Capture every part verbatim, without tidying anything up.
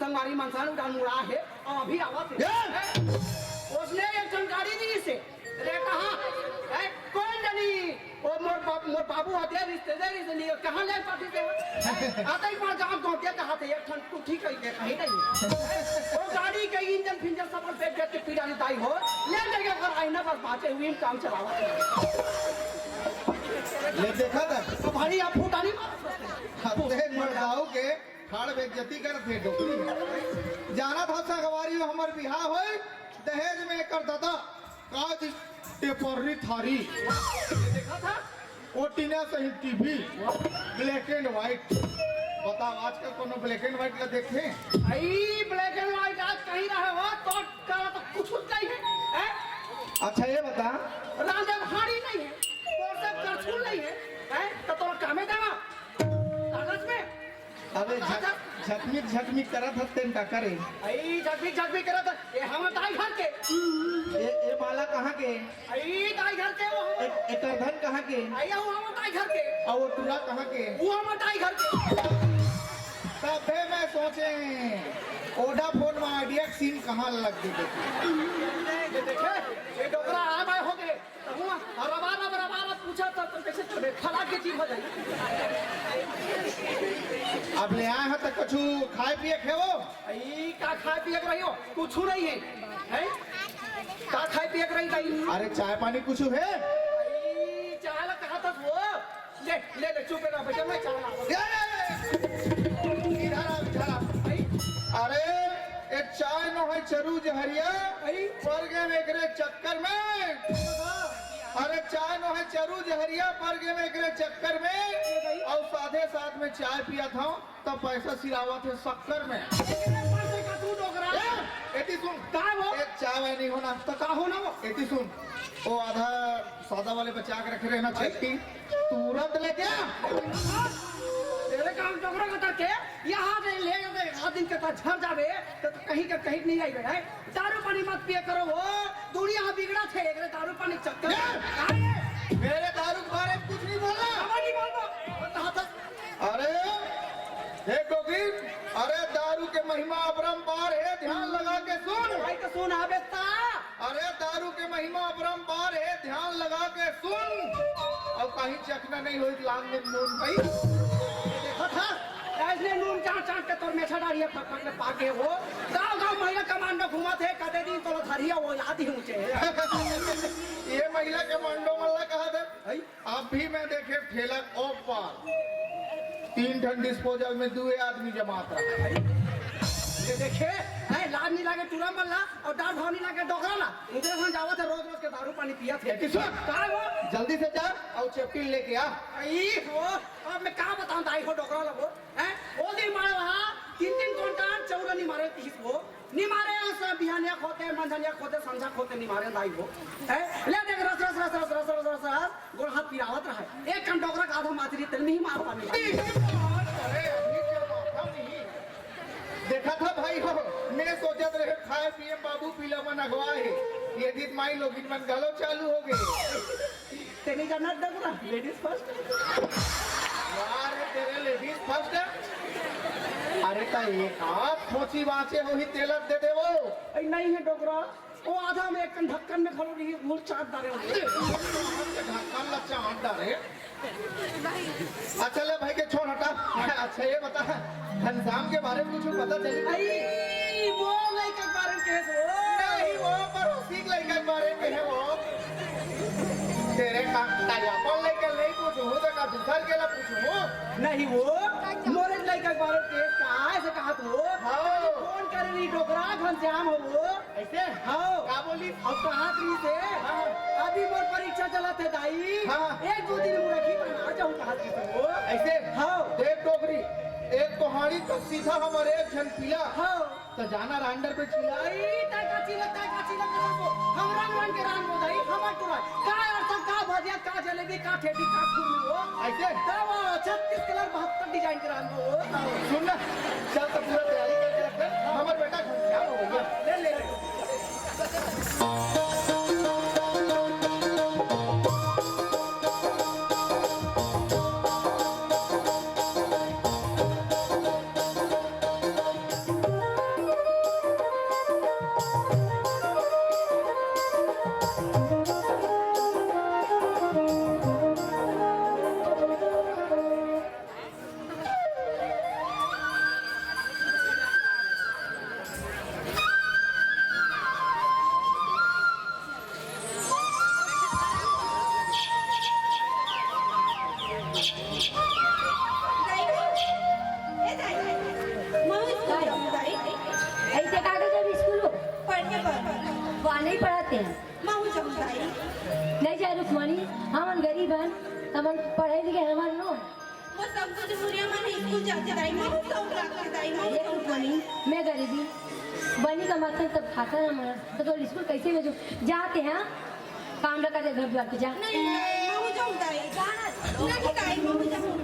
संगवारी मन सन उड़ान उड़ा हे, अउ अभी आवत हे। ए! ओसने एक ठन गाड़ी दिस हे। रे कहाँ? ए, कोन जनी? ओ मोर बाप, मोर बाबू हते रिश्तेदारी से नहीं, कहाँ ले पाती से? ए, आते ही पाँच गाँव गाँव के कहा थे, एक ठन कुठी कहीं दे, कहीं नहीं। ओ गाड़ी के इंजन फिंजन सब बेच बेच के पीड़ा लेता ही हो, ले जाके घर आई ना, बस बाचे हुई काम चलावा। ले देखा था? तो भाई आप फूटा नहीं मार सकते। हते मोर दाऊ के ठाड़ बेइज्जती करत हे डोकरी। जानत हस संगवारी हो, हमर बिहाव होय, दहेज में एकर ददा का दिस टेपरी थारी। ये देखा था? ओ टीना सही टीवी, black and white। बताओ, आजकल कोनो black and white ला देखे? आई black and white आज कहीं रहे हो, तो का तो कुछ नहीं है, हैं? अच्छा ये बता। रांधे भाड़ी नहीं है, तोर से करछुल नहीं है, हैं? तो तोर कामे देवा। कागज में अबे झक-, झकमिक झकमिक करत हस तेन का करे? आई झकमिक झकमिक करत हस, ये हमर दाई घर के। ए, ए माला कहाँ के? आई दाई घर के वो हमर। ए, एकर धन कहाँ के? आई वो हमर दाई घर के। अउ वो टूरा कहाँ के? वो हमर दाई घर के। तभे मैं सोचे, Vodafone में Idea के सिम कहाँ लग गे? ये देखे, ये डोकरा आए बाय हो गए। हुआ, रबा रब, रबा रब पूछा तो, तो कैसे चले? फला के चीज हो जाए। अब ले आए हो तो कुछ खाए पिए खेवो? ई का खाए पिए के रही हो? कुछ नहीं है, हैं? का खाए पिए के रही भाई? अरे चाय पानी कुछ है? ई चाय ला कहा था वो? ले, ले, ले, चुप रह, बेटा, मैं चाय ला। ले, ले, ले। इधर आ, इधर आ। भाई। अरे, ए चाय नो है चरू जहरिया, भाई। पड़ गए एकरे चक्कर में। अरे चाय नो है चरू जहरिया, पड़ गए एकरे चक्कर में। अउ साथे साथ में चाय पिया था, तब पैसा सिरावत हे शक्कर में। एकरे पैसे का तू डोकरा। ए, एती सुन। का हो? ए, चाय वाय नहीं होना। तो का होना वो? एती सुन। वो आधा सादा वाले बचा के रखे रहे ना, अरे। छट्टी। तुरंत लेके आ। तेरे काम डोकरा का करके यहाँ से ले गए, आठ दिन के बाद झड़ जावे, तो कहीं का कहीं नहीं रह गए। दारू पानी मत पिए करो हो, दुनिया बिगड़ा थे एकरे दारू पानी चक्कर में। ए! काहे? मेरे दारू के बारे में कुछ नहीं बोलना। अब नहीं बोलबो। अरे, हे गोविंद, अरे दारू के महिमा अपरंपार हे, ध्यान लगा के सुन। भाई तो सुन, हाँ बेटा। अरे दारू के महिमा अपरंपार हे, ध्यान लगा के सुन। अब कहीं चखना नहीं होई, लाल में नून भाई। देखो था, ऐसने नून चाट चाट के तोर मेछा डारिया फक फक ले पाके हो। गाँव गाँव महिला कमांडो घूमत हे, कते दिन तोला धरिया वो याद ही ऊंचे। ये महिला कमांडो मल्ला कहा था। भाई, अभी मैं देखे ठेला ओपार, तीन ठन डिस्पोजल में दुए आदमी जमात रहा। ये देखे, हैं, लाज नहीं लागे टूरा मल्ला और डार भाव नहीं लागे डोकरा ला। उनके संग जावत हे रोज रोज के दारू पानी पियत हे। किशोर, का हो? जल्दी से जा और चेपटी लेके आ। ई हो, अब मैं का बताऊं दाई हो डोकरा ला वो, हैं? ओ दिन मारे वहाँ तीन तीन कौन कान चौरा नहीं मारे तीस वो। निमारे अस बिहानिया खोते, मंझनिया खोते, संझा खोते निमारे दाई हो। हैं? ले देख रस, रस, रस, गोड़ हाथ पिरावत रहा है। एक कन डोकरा का आधा माचरी तेल में ही मार पानी। अरे, अभी क्या बात है नहीं? देखा था भाई हो, मैं सोचत रहे खाए पिए बाबू पीला मन अगवा है। ये दीद माई लोगिन मन घलो चालू हो गए। तेनी जानत डोकरा, ladies first। वाह रे, तेरे ladies first। अरे, का एक हाथ खोची बाँचे होही तेलत दे देवो। अरे, नहीं है डोकरा, वो आधा में एक कन ढक्कन में खलो रही, वो चाट डारे होंगे। ढक्कन ला चाट डारे। अच्छा ले भाई के छोड़ हटा। अच्छा ये बता, घनश्याम के बारे में कुछ पता चली? अरे, वो लइका के बारे में कहे वो। नहीं, वो पड़ोसी के लइका के बारे में कहे वो। तेरे का, का अपन लइका नहीं पूछू, तो का दूसर के ला पूछू? नहीं वो, मोरे लइका के बारे में कहे, कहाँ से कहा तू? हाँ। फोन करे नहीं डोकरा घनश्याम हो वो। ऐसे? हाँ। का बोली? अब कहाँ रही से? हाँ। अभी मोर परीक्षा चलत हे दाई। हाँ। एक दो दिन मुरखी बना जाऊँ कहाँ रही से वो। ऐसे? हाँ। देख डोकरी, एक कोहाड़ी तो सीधा हमारे एक झन पीला। हाँ। तो जाना रांडर पे चिल्ला। आई, ताका चिल्ला, ताका चिल्ला करो को। हम रंग रंग के रांड हो दाई, हमर टुरा। का अरसा, का भजिया, का जलेबी, का ठेठी, का खुरमी हो। ऐसे? तो वो छत्तीस कलर बहत्तर डिजाइन के रांड हो। सुन ना, चल तो पूरा तैयारी करके रख दे। हमार बेटा घुसियार हो गया। ले, ले, ले। पढ़ाते हैं। महू जाहूं दाई। नहीं जाय रुक्मणी, हमन गरीब हन, हमन पढ़े लिखे हमन नो। वो सब कुछ मुरिया मन स्कूल जाथे दाई, महू सब लागथे दाई, महू ये रुक्मणी, मैं गरीबी, बनी कमाथन तब खाता ना मन, तो तोर स्कूल कैसे भेजूं? जाते हैं, काम रखा दे घर द्वार के जा। नहीं, नहीं, महू जाहूं दाई। नहीं दाई, महू जाहूं।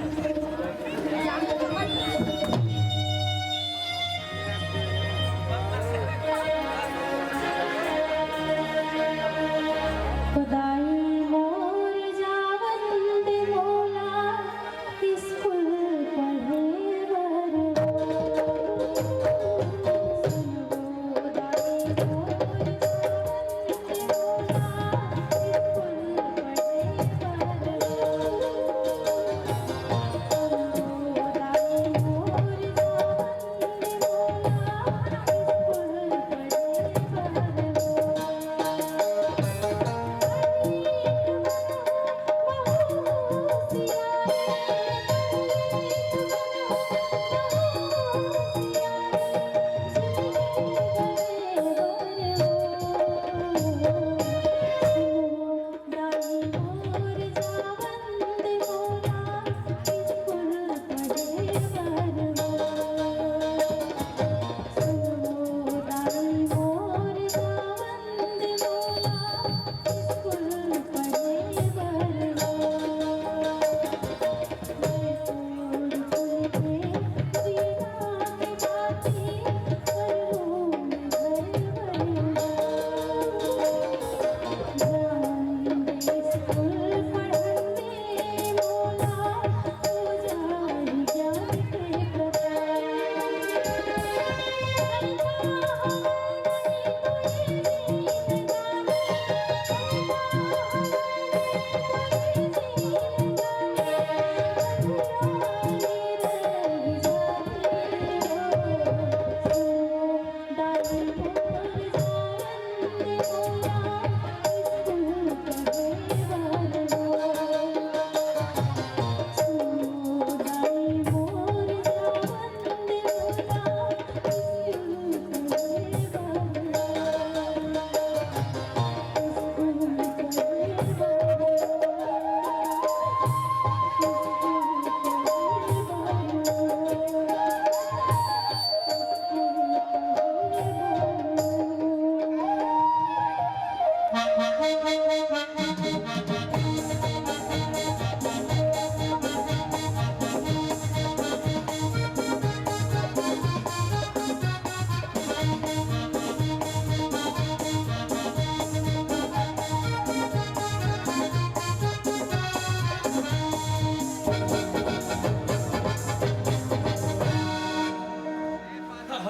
खुदाई मोर जावन दे मोला स्कूल पढ़े बर।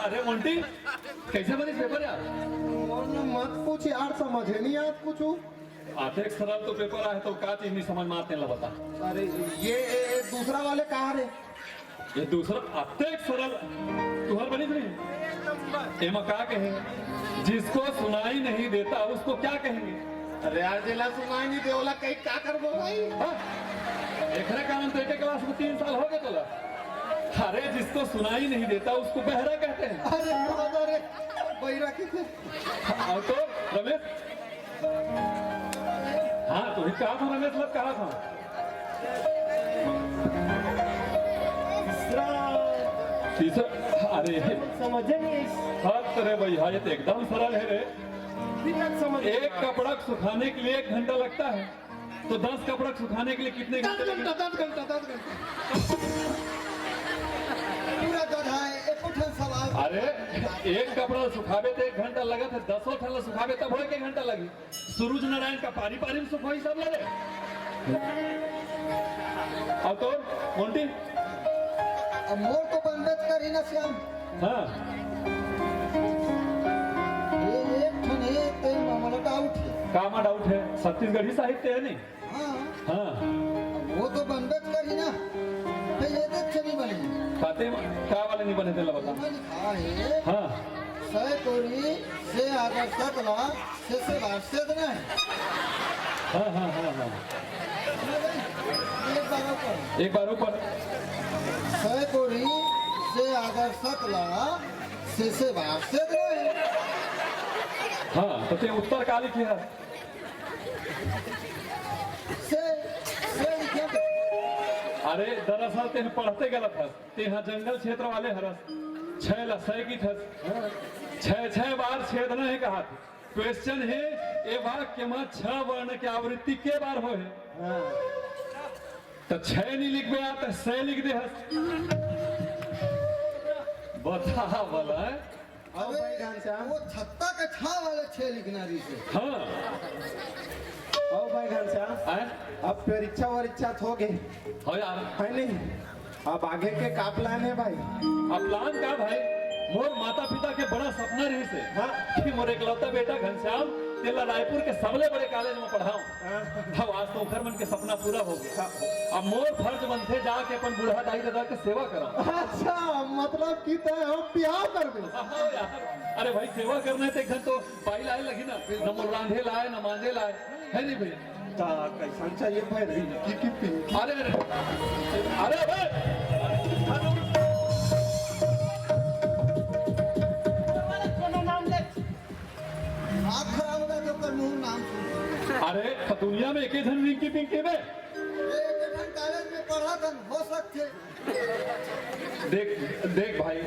अरे मोंटी, कैसे बनिस पेपर यार? मत पूछ यार, समझे नहीं आज कुछ। अतेक सरल तो पेपर आए तो का चीज नहीं समझ में आते ला बता। अरे ये, ये, ये दूसरा वाले कहाँ रे? ये दूसरा अतेक सरल तुहर बनिस नहीं। एमा का कहे, जिसको सुनाई नहीं देता उसको क्या कहेंगे? अरे यार, जेला सुनाई नहीं दे ओला कहीं का करबो भाई? हाँ? एकरे कारण तो एक क्लास में तीन साल हो गए तोला। अरे जिसको सुनाई नहीं देता उसको बहरा कहते हैं। अरे दादा रे, बहिरा के थे। अउ तो रमेश, हाँ, तो ही कहा था रमेश, लग कहा था। तीसरा, अरे समझे नहीं। हाँ, अरे भाई, हाँ, ये तो एकदम सरल है रे। एक कपड़ा सुखाने के लिए एक घंटा लगता है, तो दस कपड़ा सुखाने के लिए कितने घंटे लगेंगे? दस घंटा, दस घंटा, दस घंटा। पूरा दस है, एक ठन सवाल। अरे, एक कपड़ा सुखाबे तो एक घंटा लगत है, दसों ठन ला सुखाबे तब हो एक घंटा लगी। सूरज नारायण का पारी पारी में सुखोई सब लगे। अउ तो मोंटी? अब मोर तो बनबेच करही ना श्याम। हाँ। ये एक ठन हे, ते मोला डाउट हे। का मा डाउट हे? छत्तीसगढ़ी साहित्य हे नहीं? हाँ। हाँ। अब वो तो बनबेच करही ना, तो ये देख से नहीं बने। काते मा-, का वाले नहीं बने तेला बता। एमा लिखा हे, हाँ। सय कोरी से आदर सतला, से से बार से तो नहीं। हाँ, हाँ, हाँ, हाँ। एक बार ऊपर। एक बार ऊपर। सय कोरी से आदर सतला, से से बार से तो नहीं। हाँ, तो तें उत्तर का लिखे हस? से, से लिखे। अरे, दरअसल तें पढ़ते गलत हस। तें हा जंगल क्षेत्र वाले हरस। छह ला सै किथस। छह, छह बार छेदना हे कहाथे। क्वेश्चन हे, ए वाक्य म छह वर्ण के आवृत्ति के बार होहे? हाँ। त छह नी लिखबे आ, त सै लिख दे हस। बता भला। अउ अबे, भाई घनश्याम। वो छत्ता के छाव वाले छह लिखना रहिसे। हाँ। अउ भाई घनश्याम, आय? अब परीक्षा वरीक्षा तो हो गे। हो यार। है नहीं? अब आगे के का plan हे भाई? अब plan का भाई? मोर माता पिता के बड़ा सपना रहिसे। हाँ। कि मोर एकलौता बेटा घनश्याम, तेला रायपुर के सबले बड़े college में पढ़ाऊं। हाँ। अब आज तो ओखर मन के सपना पूरा हो गे। हाँ। अब मोर फर्ज बनथे जाके अपन बूढ़ा दाई ददा के सेवा करव। अच्छा, मतलब कि तैं अब बिहाव करबे? हाँ यार, अरे भाई, सेवा करना हे त एक झन तो बाई लाए लगही ना, न मोर रांधे लाए, न मांजे लाए, है नहीं भाई? त कइसन चाहिए भाई, रिंकी कि पिंकी? अरे, अरे, अरे भाई, कोनो नाम ले। आँख खराब होगा तो ओकर मुँह नाम सुन। अरे, त दुनिया में एके झन रिंकी पिंकी बे। एक झन college में पढ़त हन, हो सकथे। देख, देख भाई,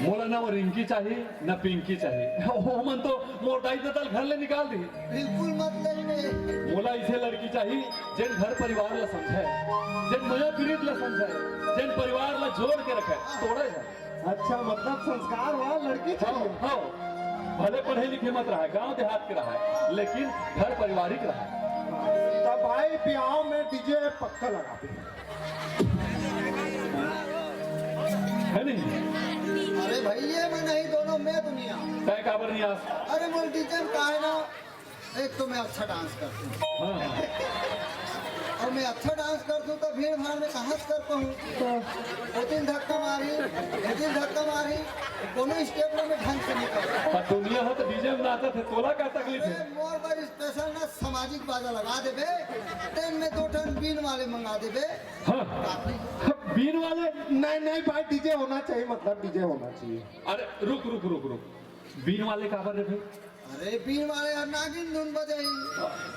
मोला ना वो रिंकी चाही, ना पिंकी चाही। ओमन तो मोर दाई ददा ल घर ले निकाल दिही। बिल्कुल मत लेइबे। मोला अइसे लड़की चाही, जेन घर परिवार ला समझय, जेन मया पीरित ला समझय, जेन परिवार ला जोड़ के रखय, तोड़े झन। अच्छा, मतलब संस्कार वाला लड़की हाँ, चाहिए। हाँ। भले पढ़े लिखे मत रहय, गांव देहात के रहय, लेकिन घर पारिवारिक रहय। त भाई, बिहाव में DJ पक्का लगा दे। है नहीं? अरे भइया, मैं नहीं, दोनों में दुनिया। तैं काबर नहीं आस? अरे, मोर DJ में का हे ना, एक तो मैं अच्छा dance करथंव। हाँ। अउ मैं अच्छा dance करथंव, त भीड़ भाड़ में कहाँ से कर पाहूँ? ओती ल धक्का मारही, एती ल धक्का मारही, कोनो step में ढंग से नहीं कर पाहूँ। पर दुनिया ह त DJ में नाचत हे, तोला का तकलीफ हे? अरे, मोर बर special ना सामाजिक बाजा लगा देबे, तेन में दो ठन बीन वाले मंगा देबे। हाँ। काफी। बीन वाले? नहीं, नहीं भाई, DJ होना चाहिए, मतलब DJ होना चाहिए। अरे, रुक, रुक, रुक, रुक। बीन वाले काबर रे भाई? अरे, बीन वाले यार, नागिन धुन बजाही।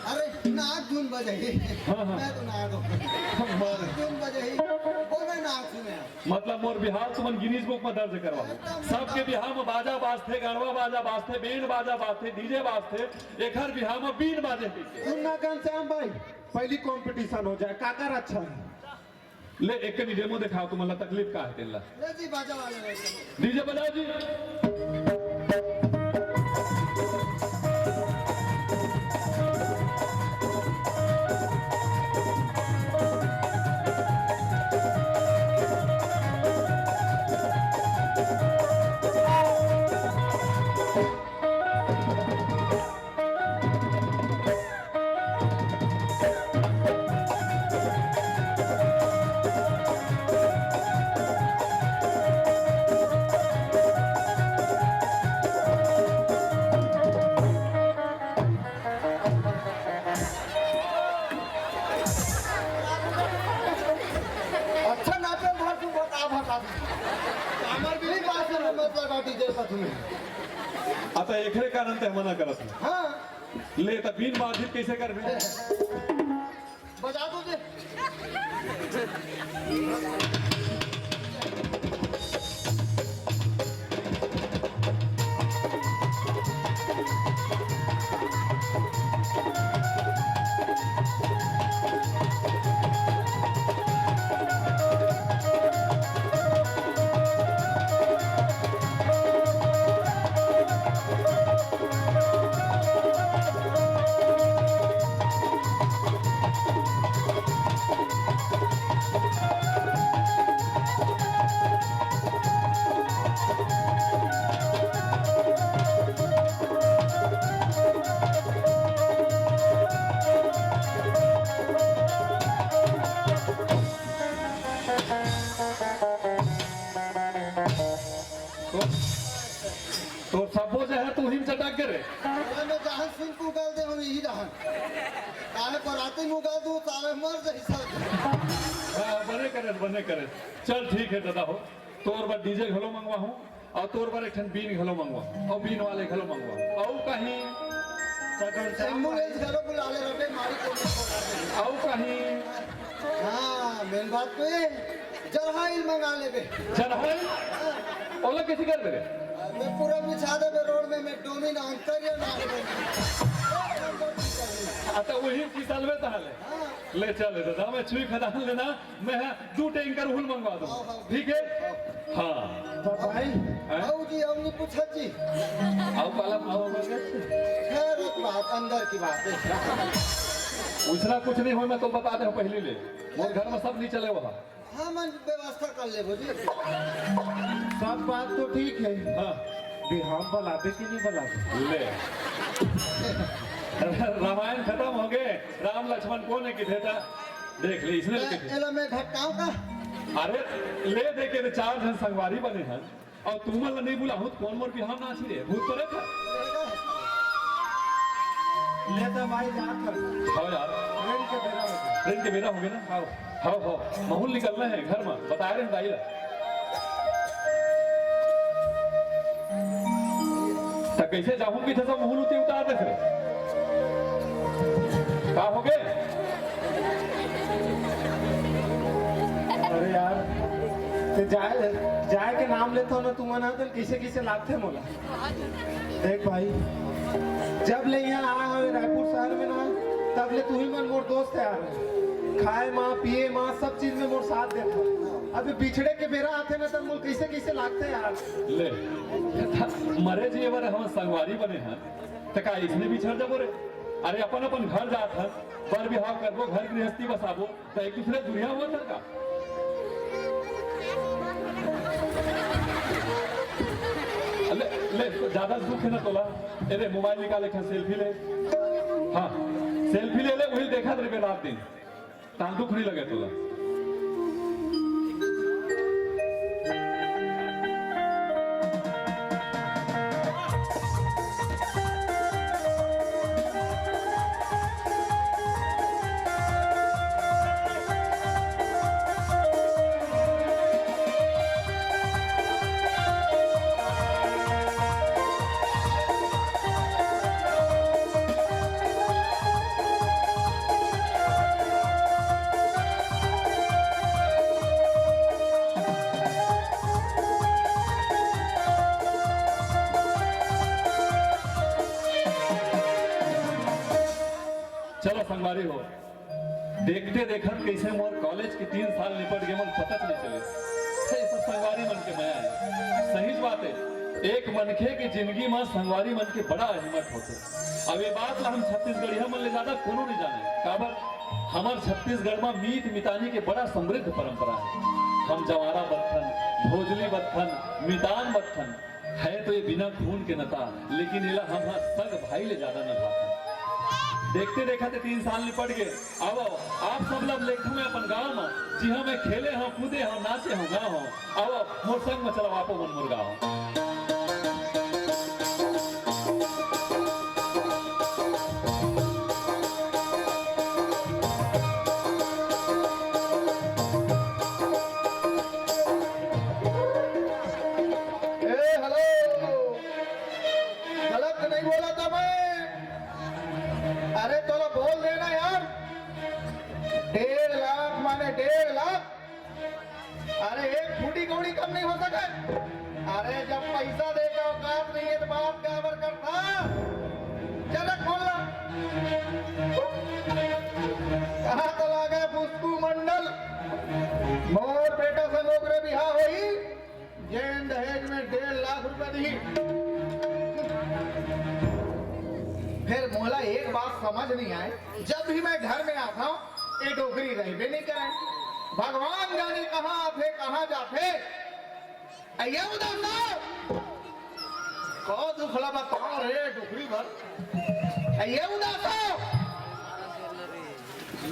अरे, नाग धुन बजाही। हाँ, हाँ। मैं तो नाग हूँ। मार। नाग धुन बजाही। ओ, मैं नाग सुने। मतलब, मोर बिहाव तुमन Guinness Book में दर्ज करवा। एकदम। सबके बिहाव में बाजा बाजथे, गड़वा बाजा बाजथे, बैंड बाजा बाजथे, DJ बाजथे, एखर बिहाव में बीन बाजे। सुन ना घनश्याम भाई, पहली competition हो जाए, काकर अच्छा है? ले, एक कनी demo देखाव, तुमन ला तकलीफ का हे तेन ला। ले जी, बाजा वाले भाई। DJ बजाओ जी। अच्छा नाचे भर तू बता, बता। हमर भी बात से मत लगा DJ पर तुम्हें। अतः एकरे कारण ते मना करत हूँ। हाँ। ले, त बीन बाधित कैसे करबे? बजा दो जे। तोर सब्बो जहर तू ही में चटक गे रे। अरे मैं जहर सुन के उगल दे हूँ, यही रहन। काहे बराती में उगल दूँ, साले मर जाही साले। हाँ, बने करे, बने करे। चल ठीक है दादा हो, तोर बर DJ घलो मंगवा हूँ, अउ तोर बर एक ठन बीन घलो मंगवा हूँ, अउ बीन वाले घलो मंगवा हूँ, अउ कहीं एम्बुलेंस घलो बुला ले रबे, मारी को। अउ कहीं? हाँ, मेन बात तो ये, जरहाइल मंगा लेबे। जरहाइल? ओला कैसे कर देबे? मैं पूरा बिछा देबे रोड में, मैं डोमिन अंकर या ना। अच्छा, वही फिसलबे ताले। हाँ। ले चल दादा, मैं छुई खदान लेना, मैं, हाँ, दू टैंकर हुल मंगवा दूँ। हाँ, हाँ। ठीक है? हाँ। तो भाई, हैं? बाबू जी, हमने पूछा जी। आओ पाला, आओ पाला। खैर, एक बात, अंदर की बात है। उसना कुछ नहीं हो, मैं तो बता दे पहले ले। मोर घर में सब नहीं चले वहाँ। हाँ, मैं व्यवस्था कर लेबो जी। सब बात तो ठीक है। हाँ। बिहाव बलाबे कि नहीं बलाबे? ले। रामायण खत्म हो गए, राम लक्ष्मण कौन है किथे था? देख ले, इसने ए, लेके एला मैं घटकाओ का? अरे, ले दे के चार झन संगवारी बने हैं, अउ तुमन ला नहीं बुलाहूँ त कौन मोर बिहाव नाची रे? भूत प्रेत है। ले तो भाई जात हन। हाँ यार। ट्रेन के बेरा हो गया। ट्रेन के बेरा हो गया ना? हाँ। हाँ, हाँ। महूँ ल निकलना है घर में, बताए रहे दाई ला। त कैसे जाहूँ कि थे सब महूँ ल उती उतार दे थे? का हो गए? अरे यार, ते जाए, जाए के नाम लेथव ना तुमन ह, त कइसे कइसे लागथे मोला। देख भाई, जब ले यहाँ आए हवे रायपुर शहर में ना, तब ले तुही मन मोर दोस्त है यार। खाए मा, पिए मा, सब चीज में मोर साथ देथव। अभी बिछड़े के बेरा आथे ना, तब मोर कइसे कइसे लागथे यार। ले, मरे जिए बर हम संगवारी बने हैं, त का इसने बिछड़ जाबो रे? अरे अपन अपन घर जात हन, बर बिहाव करबो, घर गृहस्थी बसाबो, त एक दूसरे दुरिहा होवत हन का? ले, ले, ज्यादा दुख है ना तोला? ए रे, मोबाइल निकाल, एक ठन सेल्फी ले। हाँ, सेल्फी ले ले, वही देखत रहिबे रात दिन। तान दुख नहीं लगे तोला। चलो संगवारी हो, देखते देखत कैसे मोर कॉलेज के तीन साल निपट गए, मन पता नहीं चले। हे, सब संगवारी मन के मया है। सही बात है, एक मनखे के जिंदगी में संगवारी मन के बड़ा अहमियत होथे। अब ये बात ला हम छत्तीसगढ़िया मन ले ज्यादा कोनो नहीं जाने, काबर हमर छत्तीसगढ़ में मीत मितानी के बड़ा समृद्ध परंपरा है। हम जवारा बथन, भोजली बथन, मितान बथन, है तो ये बिना खून के नता, लेकिन एला हम हा सग भाई ले ज्यादा नभाथन। देखते देखते तीन साल निपट गए। आवो, आप सब ला लेगथंव अपन गांव में, जिहां मैं खेले हंव, कूदे हंव, नाचे हंव, गांव हंव। आवो, मोर संग में चलो, आपो मन मोर गांव। ए, हेलो, गलत नहीं बोला था मैं। अरे, तोला बोल देना यार, डेढ़ लाख माने डेढ़ लाख। अरे, एक फूटी कौड़ी कम नहीं हो सके। अरे, जब पैसा देके औकात नहीं है, तो बात काबर करता? चल, रख फोन ला। कहाँ तो लागे पुष्पू मंडल? मोर बेटा संग ओकरे बिहाव होई, जेन दहेज में डेढ़ लाख रुपया दिही। फिर मोला एक बात समझ नहीं आए, जब भी मैं घर में आता हूँ, ये डोकरी रहबे नहीं करे। भगवान जाने कहाँ आथे, कहाँ जाथे। अये उदासा, का दुख ला बता रे डोकरी भर। अये उदासा।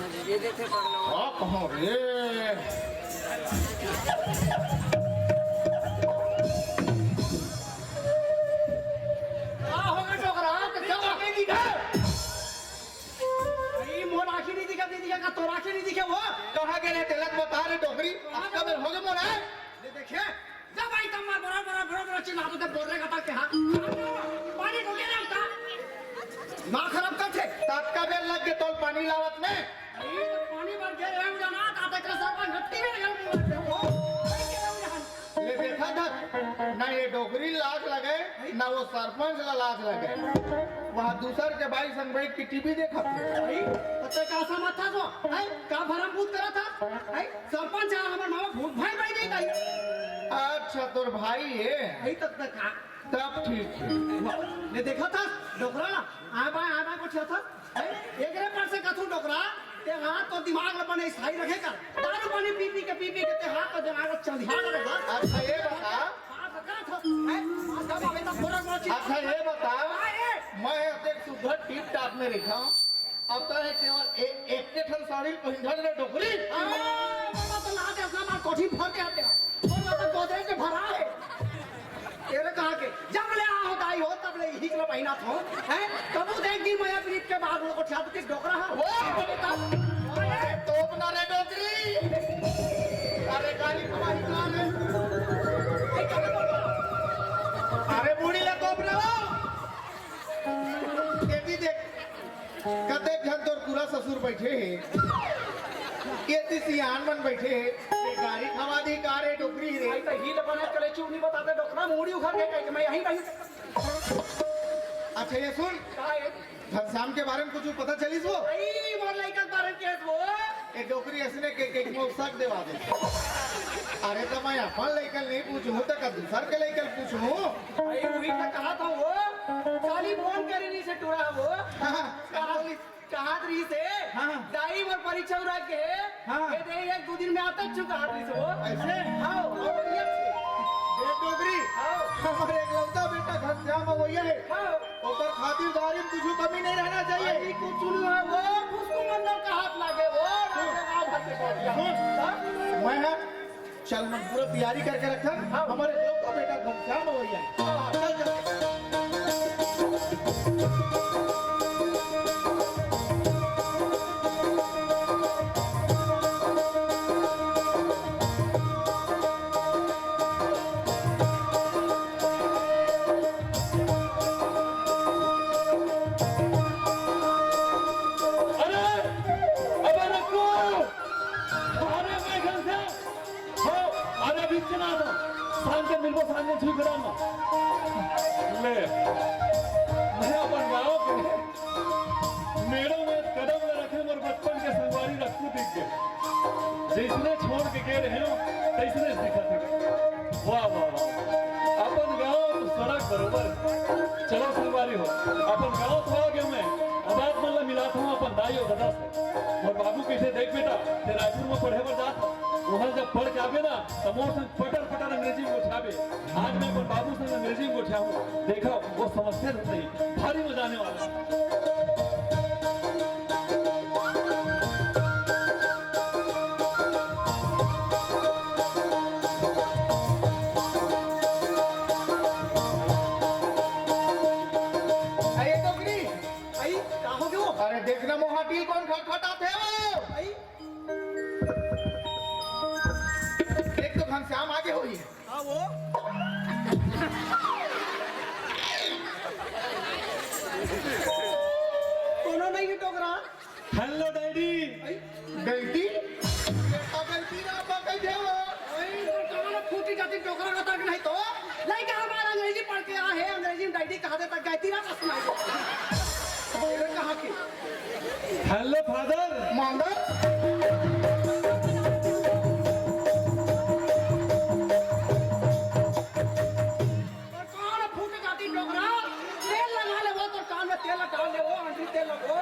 का कहो रे? का हो गे डोकरा? तो सब आके दिखा। अरे, मोर आँखी नहीं दिखा, नहीं दिखा, का तोर आँखी नहीं दिखा वो? कहाँ गे रे तेलक बता रे डोकरी? कहाँ गे? हो गे मोर, हैं? ये देखे, जब आई तब मार बड़ा, बड़ा, बड़ा, बड़ा चिल्ला दो, बोल रहे का के हाथ। पानी को क्या नाम था? दिमाग खराब करथे। ततका बेर लग गे तोल पानी लावत में। अरे, तो पानी भर के एम जाना, ताते का सरपंच घट्टी में एम जाना। ओ, भाई के एम जाना। ले देखा था, ना ये डोकरी लाज लगे, ना वो सरपंच ला लाज लगे। वहाँ दूसर के बाई संग बैठ के टीवी देखत हे। भाई, तो ते का समझ था सो? हैं? का भरम भूत करा था? हैं? सरपंच आ, हमर मामा भूत भाई भाई नहीं कही। अच्छा, तोर भाई हे। भाई, तब तक आ। तब ठीक हे। वाह, ले देखा था, डोकरा ना, आ बा, आ बा, कुछ था? हैं? एकरे पर से कथू डोकरा, ते हाथ तो दिमाग ल बने स्थायी रखे कर। दारू पानी पी पी के, पी पी के ते हाथ तो दिमाग ल चंदिहा कर रखा। अच्छा, ये बता। हाथ रखा था, हैं? हाथ दबा के तो थोड़ा बहुत चीज। अच्छा, ये बता। हाँ, ये। मैं अतेक सुघर टिप टाप में रखा हूँ। अब तो है केवल एक, एक के ठन साड़ी पहिन रे डोकरी। हाँ, बाबा तो ला दे, अपना मार कोठी भर के आते हैं। और वो तो गोदरेज में भरा है। तेरे कहाँ के? जब ले आ होता ही हो, तब ले ही चलो पहिना थो। हैं? कबू देख दी मैं अपनी के बाद वो कोठिया तो किस डोकरा है? वो अरे तोप ना रे डोकरी। अरे गाड़ी तुम्हारी कहाँ है? अरे बूढ़ी ले तोप ना वो। ये भी देख। कतेक झन तोर पूरा ससुर बैठे हे। ये ती सियान मन बैठे हे। ये गाड़ी खवा दी का रे डोकरी रे। भाई तो हील बने चले चुप नहीं बताते डोकरा मुड़ी उखड़ के कहे कि मैं यहीं बैठ। अच्छा ये सुन। का है? घनश्याम के बारे में कुछ पता चलिस वो? भाई मोर लइका के बारे में केस वो। ए डोकरी असने के, के मोर शक देवा दे। अरे तो मैं अपन लइका नहीं पूछूं तो का दूसर के लइका पूछूं? भाई वही तो कहा था वो। काली फोन करे नहीं से टूरा वो। हाँ। काली कहात रहिस हे, हाँ। दाई मोर परीक्षा उरा के, हाँ। ये दे एक दू दिन में आता चुका हाथ रहिस हो। ऐसे? हाँ, और ये से। ए डोकरी, हाँ। हमर एकलौता बेटा घनश्याम अवैया हे। हाँ। ओकर खातिरदारी में कुछ कमी नहीं रहना चाहिए। अरे कुछ नहीं है वो, उसको मतलब का हाथ लागे वो, लागे का हाथ से बोल दिया। सुन, हाँ? मैं है चल, मन पूरा तैयारी करके रखन। हाँ। हमर एकलौता बेटा घनश्याम अवैया। हाँ, चल, चल। अरे, अबे रुको। अरे, मैं घनश्याम। हो, अरे अभी चला था। सांझ के मिलबो, सांझ के छुई खड़ा ना। ले, मैं अपन गाँव के मेड़ों में कदम न रखे, मोर बचपन के संगवारी रखू दिख गए। जैसने छोड़ के गए रहे हो, तैसने दिखत हे। वाह, वाह, वाह। अपन गाँव तो सड़क बरोबर। चलो संगवारी हो, अपन गाँव तो आ गए मैं। अब आप मन ला मिलात हूँ अपन दाई और दादा से। मोर बाबू कइसे देख बेटा, ते रायपुर में पढ़े बर जात हस, वहाँ जब पढ़ के आबे ना, त मोर संग पटर पटर अंग्रेजी में गोठियाबे। आज मैं अपन बाबू संग अंग्रेजी में गोठियाहूँ, देखो वो समझते नहीं, भारी मजा आने वाला है। अरे डोकरी, आई, का हो गयो? अरे देख ना मोहाटी कोन खटखटात हे वो। आई, देख तो घनश्याम आगे होही। हाँ वो। कोनो नहीं हे डोकरा। Hello daddy. आई। गलती? बेटा गलती ना बा कह देवा। आई, तो कहाँ फूटी जाती डोकरा का तक नहीं तो। लइका हमारा अंग्रेजी पढ़ के आ हे, अंग्रेजी में डैडी कहा देता गलती ना बस नहीं। ये कहाँ की? Hello father. मांदर। और कान फूट जाती डोकरा, तेल लगा ले वो, तो कान में तेल डाल ले वो, आंटी तेल लगो।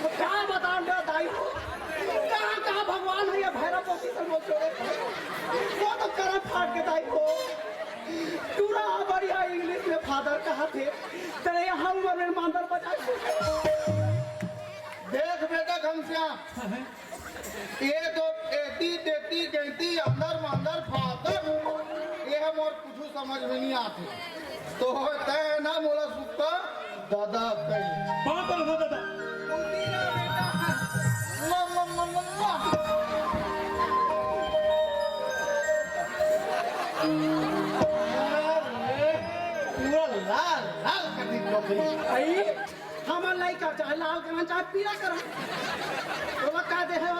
तो क्या बताऊं रे दाई, कहाँ कहाँ भगवान है ये भैरव पोथी से वो छोड़े। वो तो करम फाट के दाई हो। पूरा बढ़िया इंग्लिश में फादर कहा थे, तेरे यहाँ उम्र में मांदर बजा। देख बेटा घनश्याम, ये तो एती तेती गैती अंदर मांदर फादर, ये मोर कुछु समझ में नहीं आते। तो तय ना मोला सुक्का दादा कही। बाप रे दादा। वाह, वाह, वाह, वाह। अरे, पूरा लाल लाल कर दी डोकरी। आई? हमर लइका चाहे लाल करन, चाहे पीला करन, ओला का दे हे?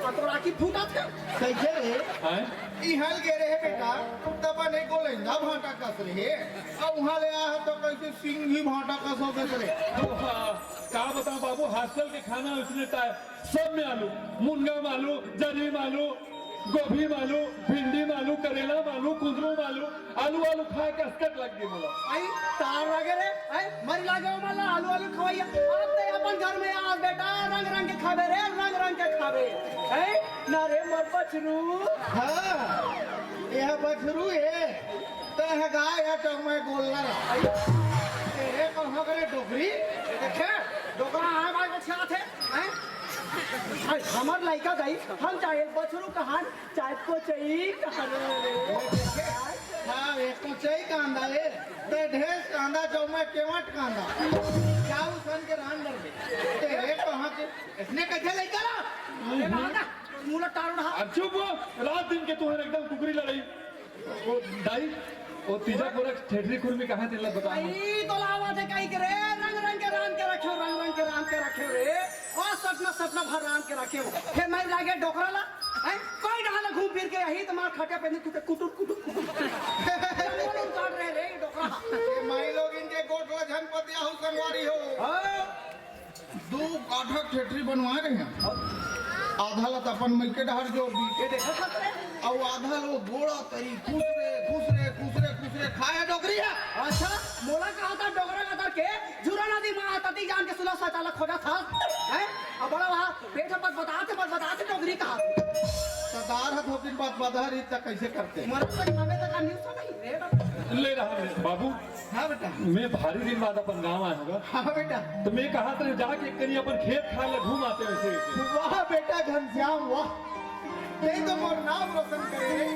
आ तोर आँखी फूटत हे। कइसे रे? हैं? इहाँ ले गे रहे बेटा, तब अपन एक गोलेंदा भांटा कस रहे, अउ उहाँ ले आए हे त कइसे सिंघी भांटा कस हो गे रे। ओ हाँ, का बतावँव बाबू, हॉस्टल के खाना उसने ताय, सब में आलू, मुनगा में आलू, जरी में आलू, गोभी में आलू, भिंडी में आलू, करेला में आलू, कुंदरू में आलू, आलू, आलू खाए के असकट लग गे मोला। आई, तार लागे रे, आई, मरी लागे ओ मन ला आलू, आलू खवइया। अब ते अपन घर में आ बेटा, रंग रंग के खाबे रे, रंग रंग के खाबे। हैं? ना रे मोर बछरू। हाँ, यह बछरू हे, ते ह गाय हे त मैं गोल्लर। आई, तेरे कहाँ करे डोकरी? देखे, डोकरा आए बाय बछियात हे, हैं? आई, हमर लइका दाई, हम चाहे बछरू कहान, चाहे कोचई कहान रे। हाँ, ये कोचई कांदा ए, ते ढेस कांदा, जो मैं केवट कांदा। जाऊ सन के रान डर दे। तेरे कहाँ के, इसने कैसे लइका ला? अरे ना, ना, मुला टारू ना। अब चुप हो, रात दिन के तुहर एकदम कुकरी लड़ई। ओ, दाई, ओ तीजा पुरख ठेठरी खुरमी कहाँ तेला बता। आई, तोला आवत हे कहीं के रे, रंग रंग के रांध के रखेंव, रंग रंग के रांध के रखेंव रे। ओ सपना, सपना भर रांध के रखेंव। फेर मैं लागे डोकरा ला, हैं? कोई डहर ले घूम फिर के आही त मार खटिया पे नहीं कुटे कुटुर, कुटुर, कुटुर। जंगल उतार रहे रे, डोकरा। ये माई लोग इनके गोठ ला झन पतिया हो संगवारी हो। हाँ। दू काठा ठेठरी बनवाए रहे हैं। आधा ला त अपन मइके डहर जोर दी। ये देखा था तेरे? अउ आधा ला गोड़ा तरी खुसरे, खुसरे, खुसरे, खुसरे खाए डोकरी हे। अच्छा, मोला कहा था डोकरा का तर के, झूरा नदी में आता थी जान के सुला शौचालय खोजा था। हैं? अब बड़ा वहाँ पेट में बदबदात हे, बदबदात हे डोकरी कहा। सरदार ह धोकिन बात बदहर इत कैसे करते? मरत तक हमें तक न्यूज़ नहीं, रे बाबा। ले रहा है बाबू। हाँ बेटा। मैं भारी दिन बाद अपन गांव आए हँव गा। हाँ बेटा। त मैं कहत रहेंव जाके एक कनी अपन खेत खार ला घूम आते वइसे। वाह बेटा घनश्याम, वाह। तैं तो मोर नाम रोशन करे रे।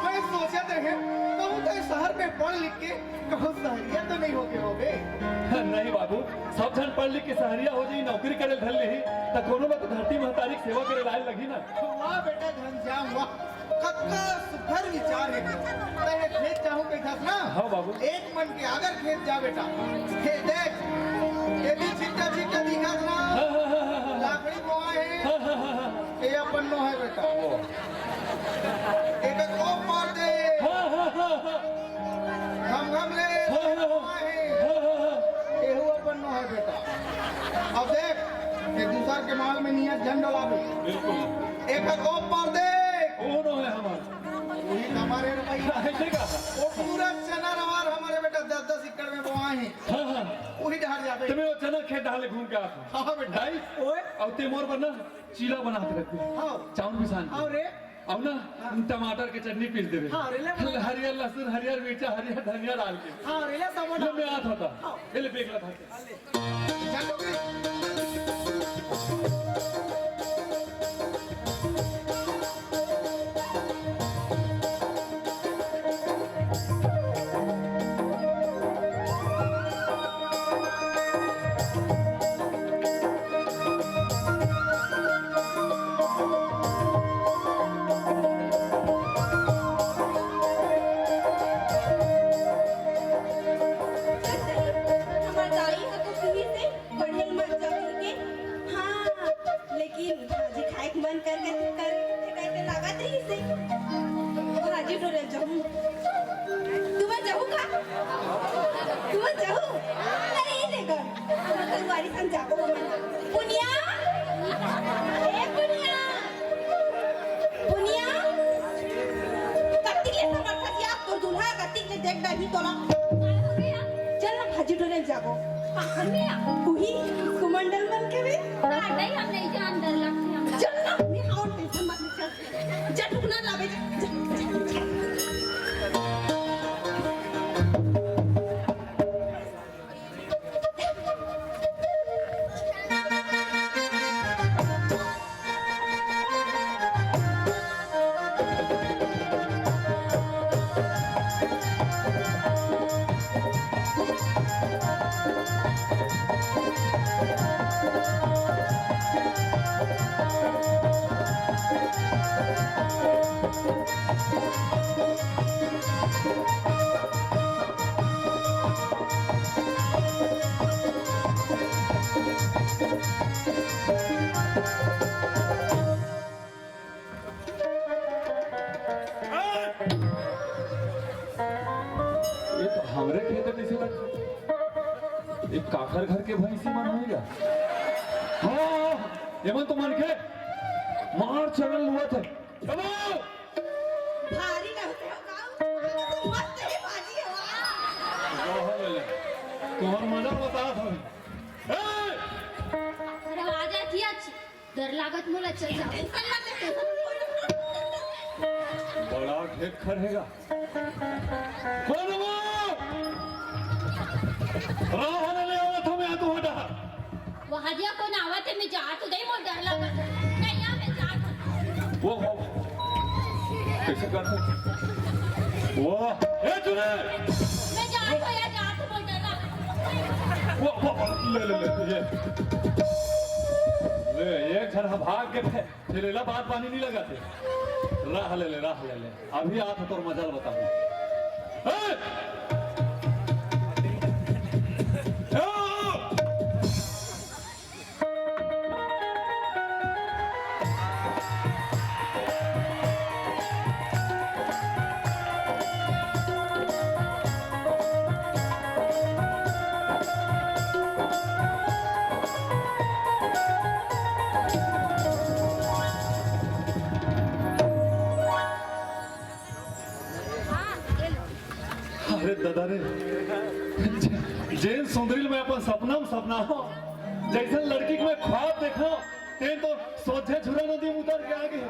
मैं सोचत रहेंव, कहूँ तैं शहर में पढ़ लिख के कहूँ सहरिया तो नहीं हो गे होबे? नहीं बाबू, सब झन पढ़ लिख के सहरिया हो जाही, नौकरी करे धर लेही, त कोनो ला तो धरती महतारी के सेवा करे लाए लगही ना। वाह बेटा घनश्याम, वाह। कतका सुघर विचार हे। तैं खेत जाहूँ कहिथस ना? हाँ बाबू। एक मन के आगर खेत जा बेटा। हे देख, ये भी छिट्टा छिट्टा दिखत ना? हाँ, हाँ, हाँ, हाँ, हाँ। लाकड़ी बोआ हे। हाँ, हाँ, हाँ, हाँ। ये अपन नो हे बेटा। ओ। एक कोप मार दे। हाँ, हाँ, हाँ, हाँ। घम घम ले। हाँ, हाँ, हाँ। हाँ, हाँ, हाँ। एहू अपन नो हे बेटा। अब देख, ये दूसर के माल में नियत झन डलाबे। बिल्कुल। एक कोप मार दे। ओ नो हे हमर। वही हमारे रे भाई। ऐसे का? वो पूरा चना रवार हमारे बेटा दस दस एकड़ में बोआए हे। हाँ, हाँ। वही डहर जाबे। त मैं वो चना खेत डहर ले घूम के आत हँव। हाँ बेटा। दाई, ओए। अउ तैं मोर बर ना चीला बना के रख दे। हाँ। चाउर पिसान के। हाँ रे। अउ ना, हाँ। टमाटर के चटनी पीस देबे। हाँ रे, ले बना। हरियर लहसुन, हरियर मिर्चा, हरियर धनिया डाल के। हाँ रे, ले सब बना। ले मैं आत हँव। हाँ। ये ले बेग ला धर के। हमर दाई ह तो किहिस हे, पढ़े ल मत जाव कहिके। हाँ, लेकिन भाजी खाए के मन कर, कर, कर, करके लागत रहिस हे। भाजी टोरे जाहूँ। तुमन जाहू का? तुमन जाहू? अरे, ये देखो, हमर संगवारी संग जाबो हमन। पुनिया? ए पुनिया! पुनिया, कतिक ले समर्थस या तोर दूल्हा, कतिक ले देख डरही तोला। चल ना, भाजी टोरे जाबो। कहाँ में या? उही, कुमंडल मन के भी। नहीं, हम नहीं जान, डर लगथे हमला। चल ना, मैं हाँ, tension मत ले, चल। जा, टुकना लाबे, जा, जा, जा, जा। एक काखर घर के भैंसी मन होही गा। हाँ, एमन तो मनखे मार चलन लुवत हे। चलो। भारी लगथे हो का? मस्त हे भाजी हे, वाह। वाह, ले ले। तुहर मजा बता था। ए! अरे, आवाज आती है अच्छी। डर लागत मोला, चल जा। बड़ा खेत खर हेगा। कोन वो? राह ले ले आवत हूँ मैं, तू हटा। वो हजिया कोन आवत हे, मैं जात हूँ, नहीं, मोर डर लागत हे। नहीं, आ, मैं जात हूँ। वो हो। कैसे करते? वो, ए, चुने। मैं जात हूँ, या जात हूँ, मोर डर लागत हे। वो, वो, वो, ले, ले, ले, ये। ले, एक झन भाग के फे-, फिर एला बात पानी नहीं लगा थे। राह ले ले, राह ले ले। अभी आत हे तोर मजा ल बताहूँ। ए! ए! अरे दादा रे, जेन सुंदरी ल मैं अपन सपना में सपना हो, जैसन लड़की के मैं ख्वाब देखा, तेन तो सोझे झुरा नदी में उतर के आ गे।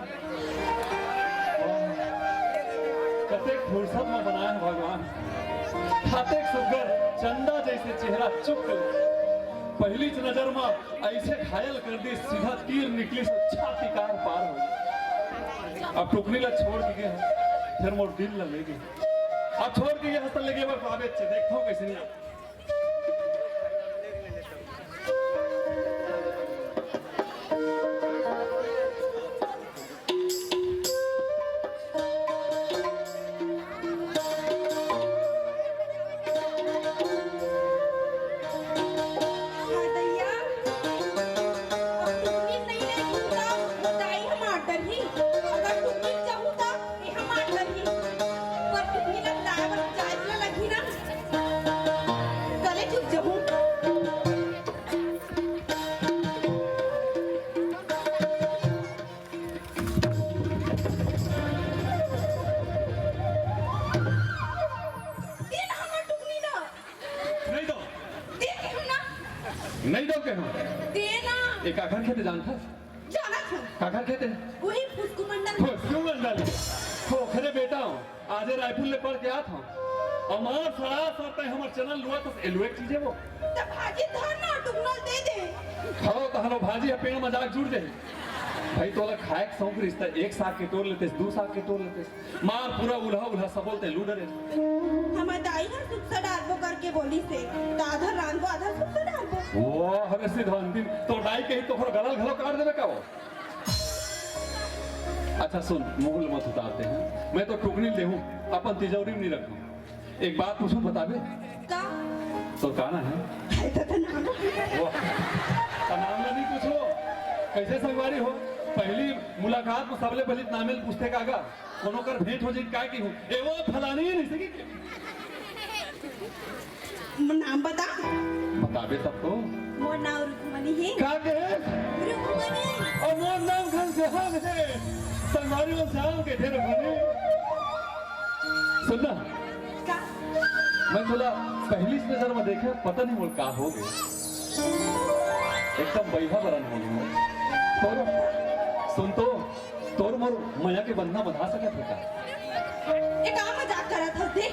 कतेक फुर्सत में बनाए हे भगवान, कतेक सुग्घर चंदा जैसे चेहरा, चुप कर। पहली नजर में ऐसे घायल कर दी, सीधा तीर निकली से छाती कार पार हो। अब टुकनी ला छोड़ के गे, फिर मोर दिल ला ले गे। अब छोड़ के गे हंस ले गे, बस आबे अच्छे देखता हूँ कैसे नहीं। हाँ, दैया, अब टुकनी नइ रही त दाई ह मार डरही। अगर टुकनी जाहूँ त ए ह मार डरही। पर टुकनी ला दाई बर जाए ला लगही ना। चले चुप जाहूँ। दे ना हमर टुकनी ला। नहीं दो। दे के हम ना। नहीं दो के हम। दे ना। ए काखर खेत जानथस? जानत हूँ। काखर खेत हे? वही फुसकू मंडल। फुसकू मंडल। ओखरे बेटा हूँ। आजे रायपुर ले पढ़ के आत हूँ। हमार सरासर तय हमर चलन लुवत हस, एलुएक चीज हे वो। त भाजी धर ना, टुकना ल दे दे। हलो त हलो, भाजी ह पेड़ म जाके जुड़ जाही। भाई तोला खाए के शौक रहिस त एक साग के टोर लेतेस, दू साग के टोर लेतेस। मार पूरा उल्हा उल्हा सबो ल तैं लू डरे। हमर दाई ह सुक्सा डारबो करके बोलिस हे, त आधा रांधबो, आधा सुक्सा डारबो। वो हवे सिद्धांतिन, तोर दाई कही तोर गला ल घलो काट देबे का वो? अच्छा सुन, मुंह ल मत उतार तैं, मैं तो टुकनी ल देहूँ, अपन तिजौरी म नहीं रखहूँ। एक बात पूछूँ, बताबे? का? तोर का नाम हे? हाय दादा, नाम। वो, त नाम ला नहीं पूछो, कैसे संगवारी हो? पहली मुलाकात म सबले पहली नामे ल पूछथे का गा? कोनो कर भेंट हो जाही त काय कहिहूँ, "ए वो फलानी," नहीं सके के? नाम बता। बताबे तब तो। मोर नाम रुक्मणी हे। का कहे? रुक्मणी। अउ मोर नाम घनश्याम हे। संगवारी मन श्याम कहिथे रुक्मणी। सुन ना। का? मैं तोला पहली नजर म देखे, पता नहीं मोर का हो गे। एकदम बइहा बरन हो गे। तोर, सुन तो, तोर मोर मया के बंधना बंधा सकत हे का? ए का मजाक करत हस दे?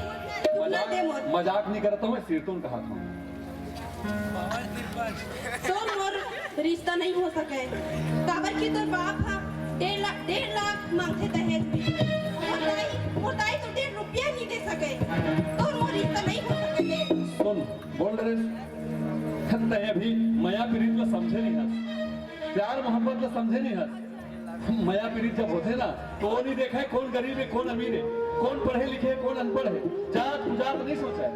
टुकना दे मोर। मजाक नहीं करत हूँ, मैं सिरतोन कहत हूँ। तोर मोर रिश्ता नहीं हो सके, काबर कि तोर बाप ह डेढ़ लाख, डेढ़ लाख मांगथे दहेज में। मोर दाई, मोर दाई तो डेढ़ रुपया नहीं दे सके। तोर मोर रिश्ता नहीं हो सके दे। सुन, बोल रहे, तैं अभी मया प्रीत ला समझे नहीं हस, प्यार मोहब्बत ला समझे नहीं हस। मया प्रीत जब होथे ना, तो वो नहीं देखे कोन गरीब हे, कोन अमीर हे, कोन पढ़े लिखे हे, कोन अनपढ़ हे, जात उजात नहीं सोचे।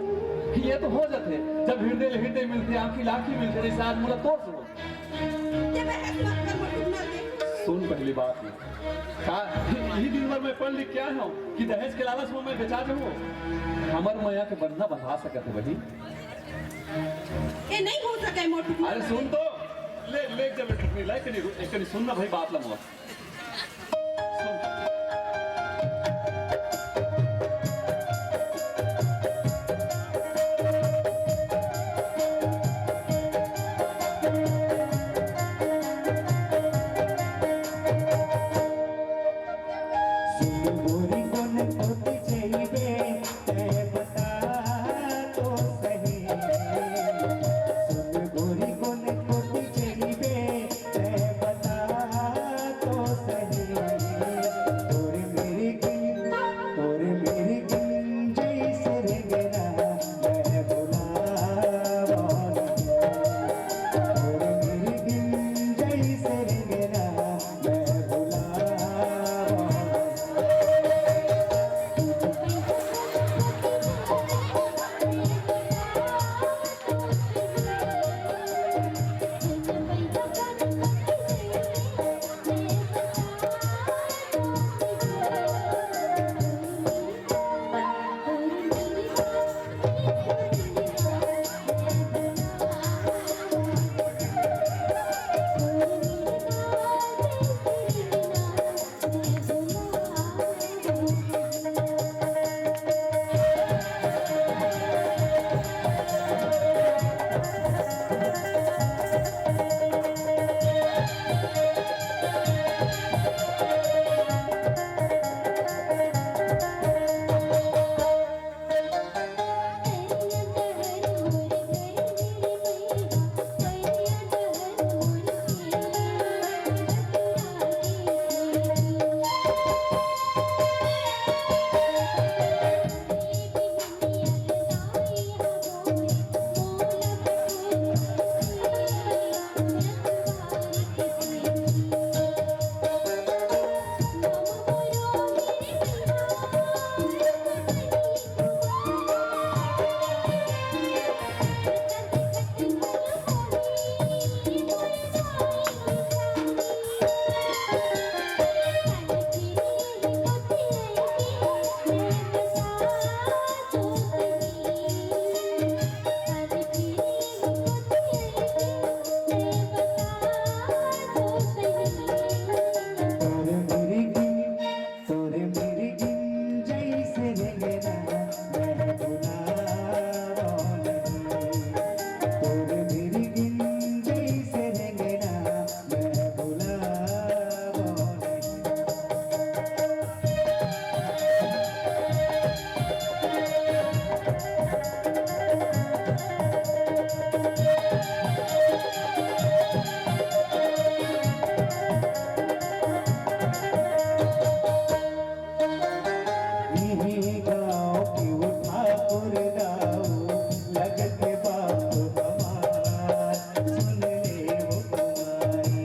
ये तो हो जाथे, जब हृदय ले हृदय मिलथे, आँखी ले आँखी मिलथे, जैसे आज मोला तोर से होथे। ये बहस मत कर, मत सुनना दे। सुन पहली बात ये। का, यही दिन भर मैं पढ़ लिख के आए हूँ कि दहेज के लालच में मैं बेचा जाऊँ? हमर मया के बंधना बंधा सकत हे बहिन। ए, नहीं हो सके मोर टुकनी। अरे सुन तो, ले, ले एक जब टुकनी, ले, एकनी, एकनी सुन ना भाई, बात ला मोर। सुन। सुन गोरी कोन कोती जइबे, तै बता तो सही। सुन गोरी कोन कोती जइबे, तै बता तो सही। तोर मेरी गिन, तोर मेरी गिन जइसे रेंगना, मैं भुलावो नहीं। तोर मेरी गिन जइसे रेंगना, मैं भुलावो नहीं। तोर मेरी गिन, तोर मेरी गिन जइसे रेंगना, मैं भुलावो नहीं। तोर मेरी गिन जइसे रेंगना, मैं भुलावो नहीं। इही गाँव के वो ठाकुर दाऊ, लगत बाप हमार, सुन ले वो कमाई।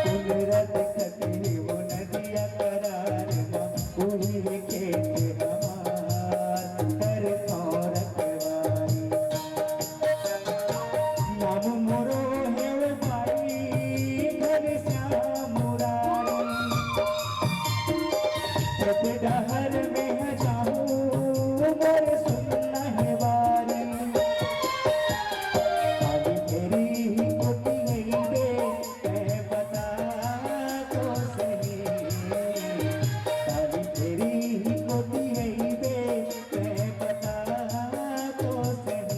कुदरत खतरी वो नदिया करार मा, उही खेत हमार, कर रखवारी। नाम मोरो हेवय भाई घनश्याम मुरारी। जब डहर में जाहूँ मोर सुनना हे बारी। काली तेरी ही कोती अइबे, तै बता तो सही। काली तेरी ही कोती अइबे, तै बता तो सही।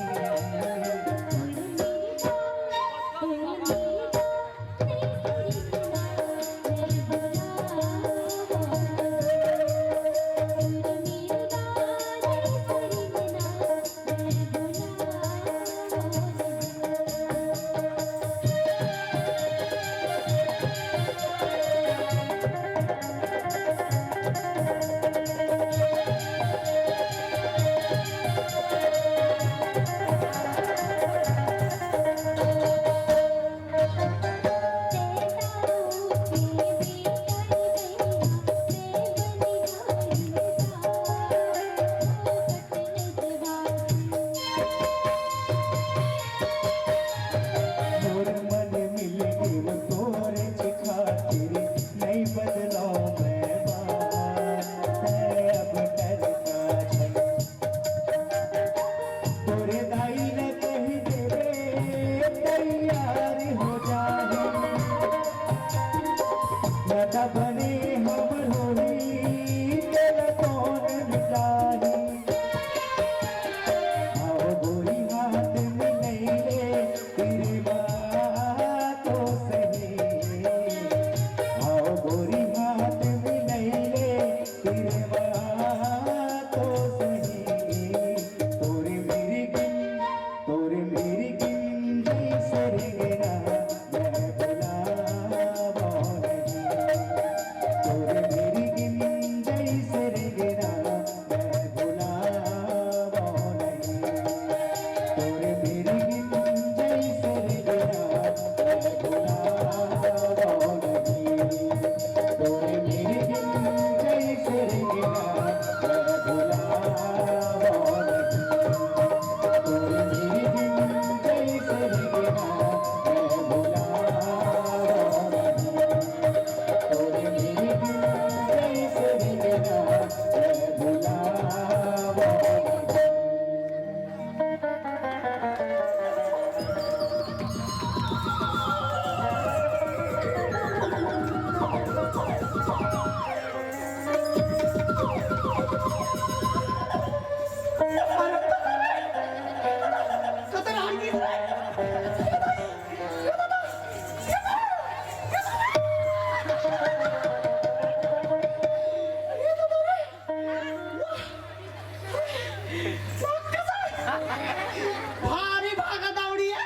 भारी भागा दौड़ी है।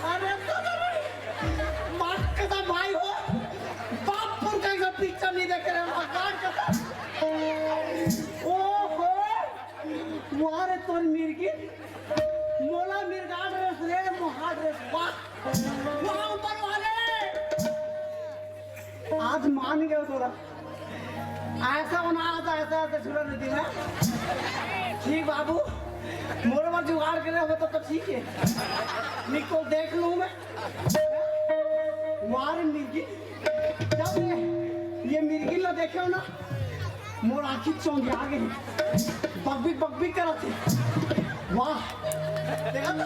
अरे तो, माँ कसम भाई हो, बाप पुरखा का पिक्चर नहीं देखे रहे, भगवान कसम। ओहो, वाह रे तोर मिर्गी, मोला मिर्गाड़ रे रे मोहाड़ रे, वाह, वाह ऊपर वाले। आज मान गयो तोला। ऐसा होना, आज ऐसा ऐसा छुरा नहीं देना। ठीक बाबू, मोर बर जुगाड़ करे हो तो, तो ठीक है, निको देख लूँ मैं। वाह रे मिर्गी, जब ये, ये मिर्गी ला देखे हो ना, मोर आँखी चौंधिया गे, बकबिक बकबिक करत हे। वाह, देखा तो,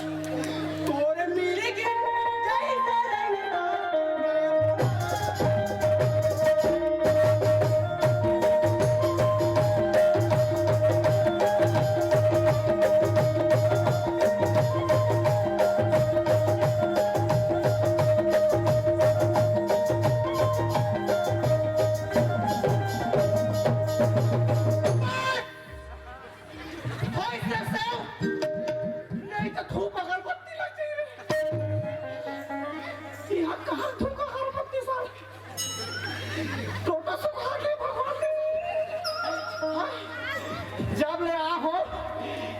तोरे मिर्गी जैसे रहने दो। नहीं तो धूप अगरबत्ती लग जाए रे। यहाँ कहाँ धूप अगरबत्ती साले? टोटा सुखा के भगवान दे। हाँ? जब ले आ हो,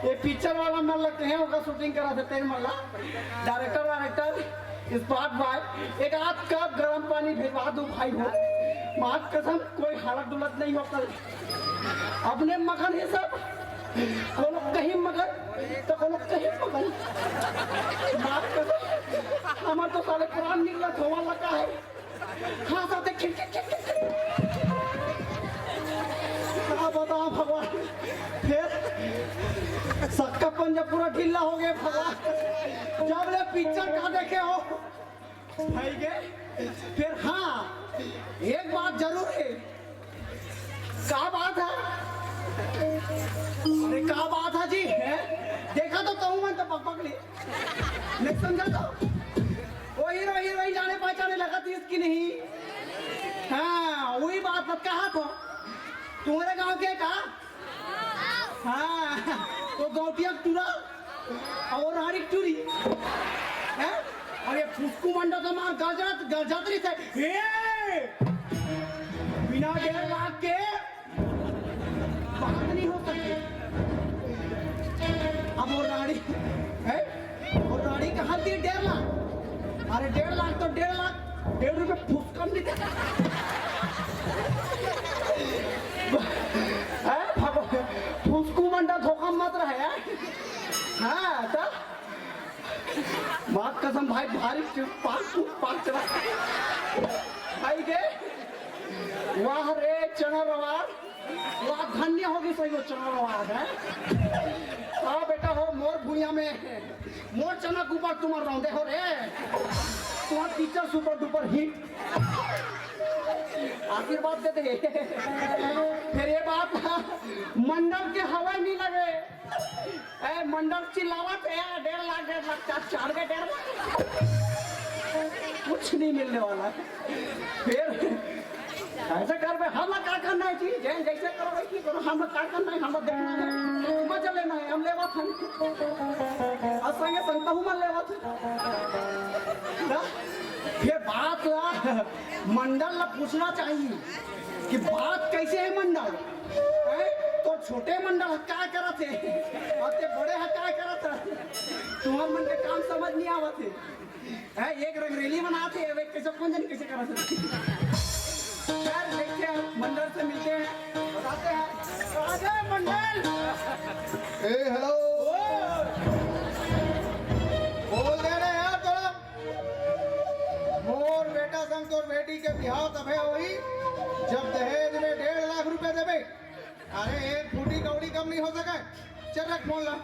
ये पिक्चर वाला मन लगते हैं, ओकर शूटिंग करा देते हैं मन ला। डायरेक्टर, डायरेक्टर, स्पॉट बॉय, एक आध कप गरम पानी भिजवा दो भाई हो। माँ कसम, कोई हालत डुलत नहीं हो कल। अपने मगन ही सब, कोनो कहीं मगन, तो कोनो कहीं मगन। माँ कसम, हमार तो साले प्राण निकला, धुआं लगा है। हाँ, साथे खिल, खिल, खिल, खिल, खिल। का बताओ भगवान, फिर सक्का पंजा पूरा ढीला हो गया भगवान। जब ले पिक्चर का देखे हो, भाई के, फिर हाँ, एक बात जरूर है। का बात है? अरे का बात है जी? हैं? देखा तो कहूँ मैं तो पकपक ले। नहीं समझा तो? वो हीरो हीरोइन जाने पहचाने लगा थी इसकी नहीं। हाँ, वही बात मत कहा तो। तुम्हारे गांव के का? हाँ, वो गौटिया टूरा और रानी टूरी। हैं? अरे फुसकू मंडा तो मार गरजत, गरजत रही थे। ए! बिना डेढ़ लाख के बात नहीं हो सकती। अब वो रानी, है? वो रानी कहाँ थी डेढ़ लाख? अरे डेढ़ लाख तो डेढ़ लाख, डेढ़ रुपये फुसकन भी दे। है भगवान, फुसकू मंडा धोखा मत रहे, हैं? हाँ, तो माँ कसम भाई, भारी चु-, पाक, पाक चला। भाई के, वाह रे चना रवार, वाह धन्य होगी सही वो चना रवार है। हाँ बेटा हो, मोर भुइया में, मोर चना के ऊपर तुम्हार रौंदे हो रे। तुम्हार पिक्चर सुपर डुपर हिट। आशीर्वाद दे दे। फिर ये बात मंडल के हवा नहीं लगे। ए, मंडल चिल्लावत है, डेढ़ लाख, डेढ़ लाख, चार, चार के डेढ़ लाख। कुछ नहीं मिलने वाला है। फिर ऐसे कर बे, हम लोग का करना है जी? जैन जैसे करो, वैसे करो, हम लोग का करना है? हम लोग देखना है, मजा लेना है, हम लेवा था। और संगे संग तहु मन लेवा था। ना? फिर बात ला, मंडल ला पूछना चाहिए कि बात कैसे है मंडल? हैं? तो छोटे मंडल ह का करत हे? और ते बड़े ह का करत हे? तुम्हार मन के काम समझ नहीं आवत हे। हैं? एक रंगरेली बनात हे, वे कैसे कौन जाने कैसे करत हे? खैर, देखते हैं, मंडल से मिलते हैं, बताते हैं। राजा मंडल! ए, हेलो। बोल दे ना यार थोड़ा। मोर बेटा संग तोर बेटी के बिहाव तभे होही, जब दहेज में डेढ़ लाख रुपए देबे। अरे, एक फूटी कौड़ी कम नहीं हो सके। चल, रख फोन ला।